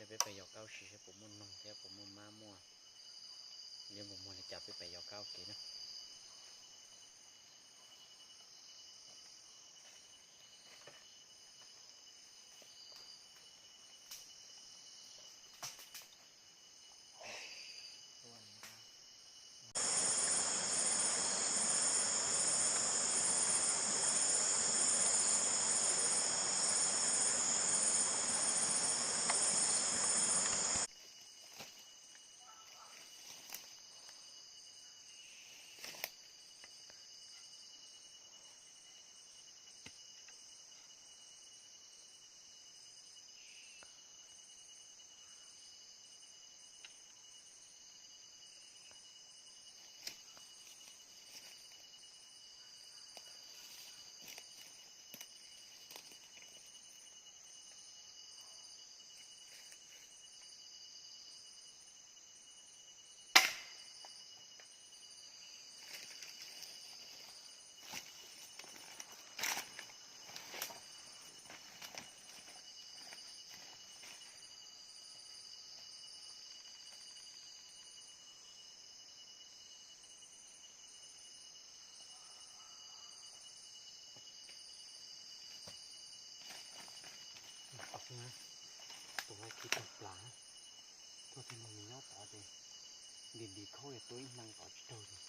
Peb pais yos kab ua si saib puas muaj noog thiab puas muaj mab muaj liab muaj muag li cas, peb pais yos kab ua ke na. Tus laib khi tug plas na, tuaj tej no nws nyob tod ces ntim ntim khaub yog tua ib hneev tod tsis raug ces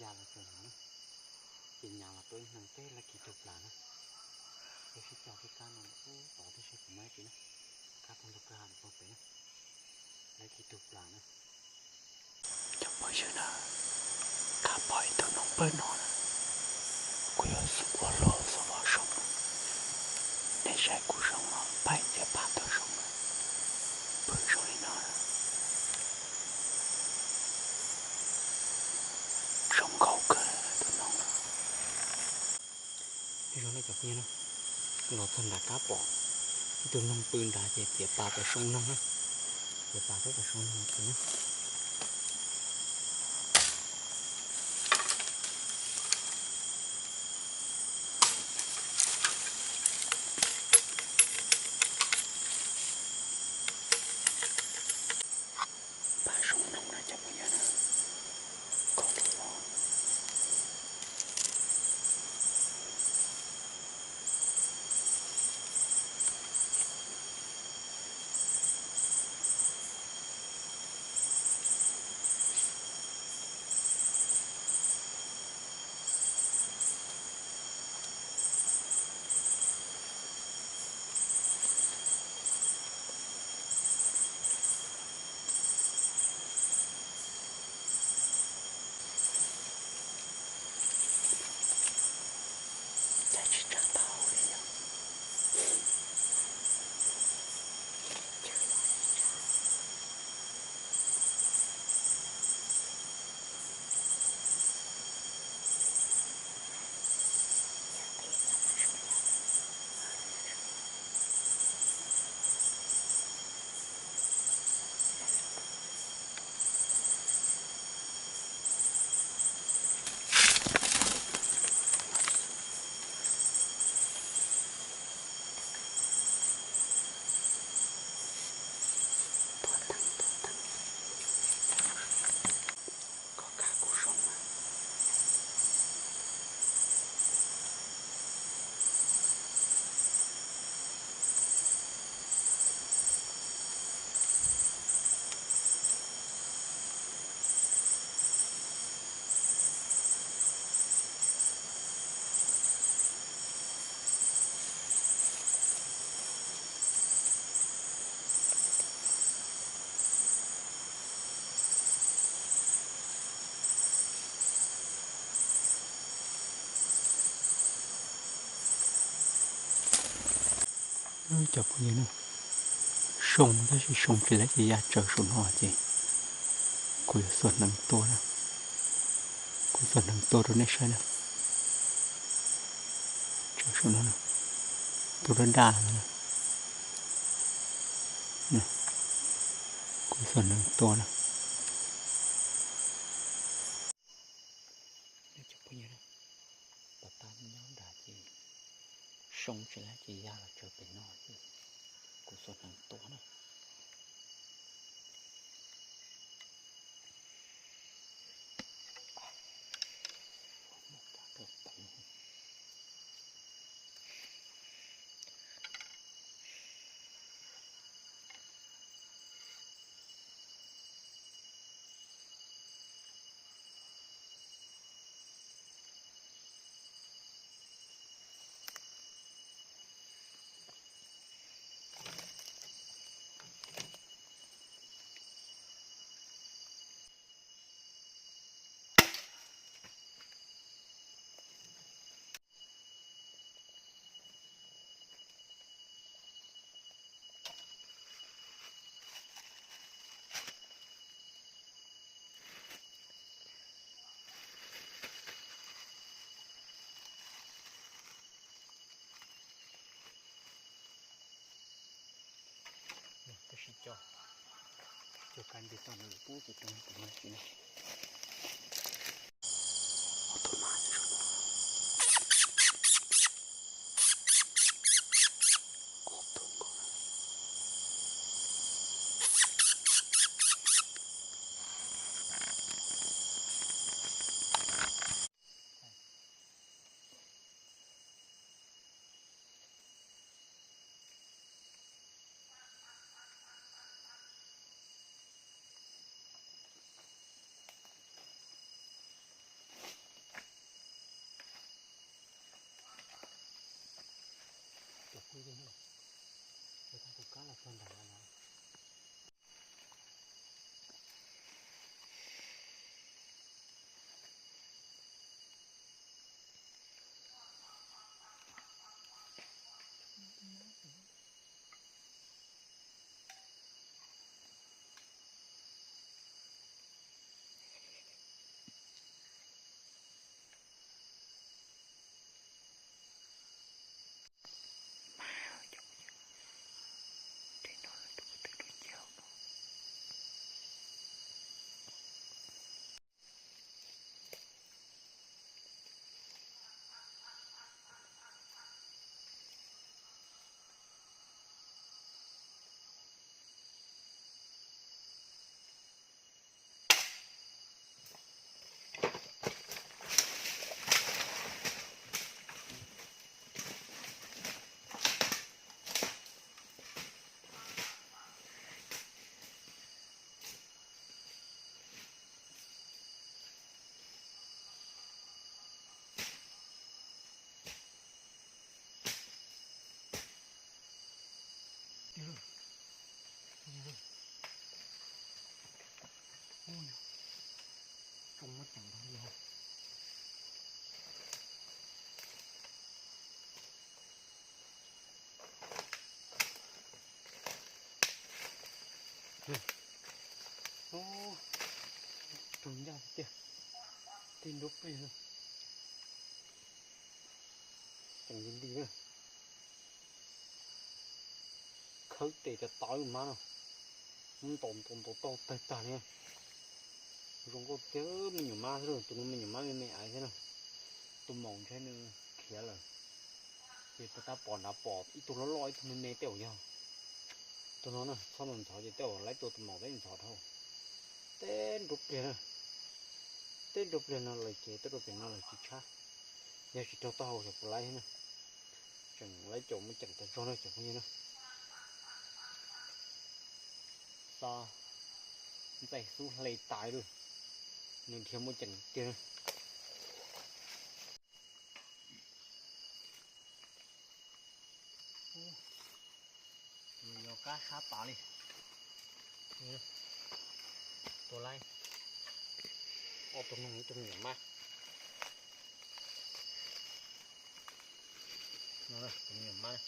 ya los txog no na, ces nyas los tua ib hneev teb laib khi tug plas na. Peb sib cog peb kab no ub tod thiab saib puas muaj dab tsi na, kab tau ntug kawg ha pog pem na, laib khi tug plas na. Cov phooj ywg na, kab pom ib tug noog pawg no na, kuv yuav ua hlo xub vos zoo, nej saib kuv zoo no pab txiav pas tuaj zoo na, pw zoo li no na. Zoo nkauj kawg tus noog no. Zoo na cov phooj ywg na, los txog nram kab pom ib tug noog pw nrad ces txiav pas tau soo noog na, txiav pas tau soo noog na. Pas soo noog na cov phooj ywg na, koj tus los. Cas tsis tshaj tau li yog. Tuaj teeb, tuaj teeb. Koj kab kuv zoo mas. Cov phooj ywg na, soo tab sis soo tsis laib ces ya tsaws saum no ces kuv yuav xuas hneev tua na. Kuv xuas hneev tua rau nej saib na. Tsaws saum no, tua daj daj no. Kuv xuas hneev tua na. Cov phooj ywg na, tom qab nyob nrad ces soo tsis laib ces ya los tsaws pem no ces kuv xuas hneev tua na. Cov kab npia tau ntawd pub tus tau tus no tsis ne. Cov phooj ywg na, cov tag tus kab los txog nram no. Raug ncaj tiag, tej nruab pliag, tseem li li na. Khawb tes rau tau ib mab no, muab ntaus ntaus ntaus tau tawg tag li. Zoo nkauj tiag, me nyuam mab xwb, tus no me nyuam mab me me aiv thiab na. Tus maum ntshe nws khiav lawm, ces puas tab pom nrad pom ib tug loj loj ib tug me me tej zaum yog tus no na. Txhob mus ntxhov ces tej zaum laib tua tus maum tej ntxhov dhau. Tej nruab pliag na, tej nruab pliag no lawm ces tej nruab pliag no lawm tsis tshab. Yog tsis raug taub hau xyov puas laib thiab na. Tseem laib caum muaj ceem tas zog na cov phooj ywg na. Xo ntxaij xub hle tas lawm, nws dhia muaj ceem tiag. Nws yog kab sab tas li. Tua laib ob tug noog ib tug me nyuam mab. No tus me nyuam mab,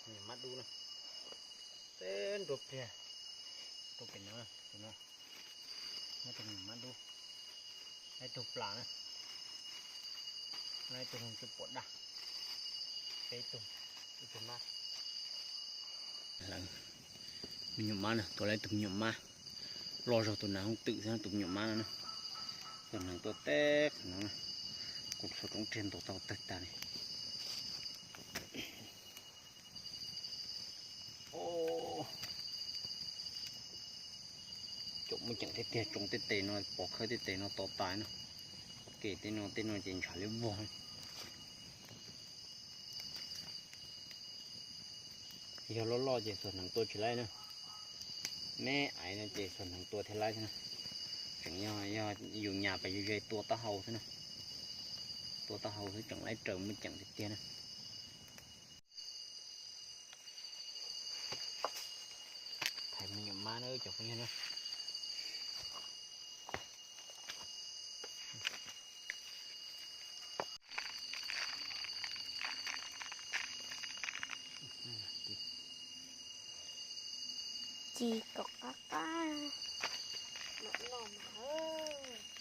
me nyuam mab dub na. Tej nruab pliag, rau pem no, tus no, no tus me nyuam mab dub, ib tug plas na, no ib tug tsis pom daj, peb tug, ib tug mab. Me nyuam mab na, tua laib tus me nyuam mab, loj zog tus nas hooj twm xwb tus me nyuam mab no na. Tus nas tua teb qhov no, kuv txhua roob riag ntaus tau tawg tag li. Caum muaj ceem thiab tiag, tsoo tej tes no, pov khawb tej tes no to tas no. Kem tej no, tej no ces ntshav li vog. Yog loj loj ces xuas hneev tua tsis laib na. Me aiv no ces xuas hneev tua thiaj laib xwb na. Tseem yog, yog yus nyas pes ze ze tua taub hau xwb na. Tua taub hau xwb tseem laib raws muaj ceem tiag tiag na. Thaiv me nyuam mab na cov phooj ywg na. Ci kom qab qab, mam noj mas.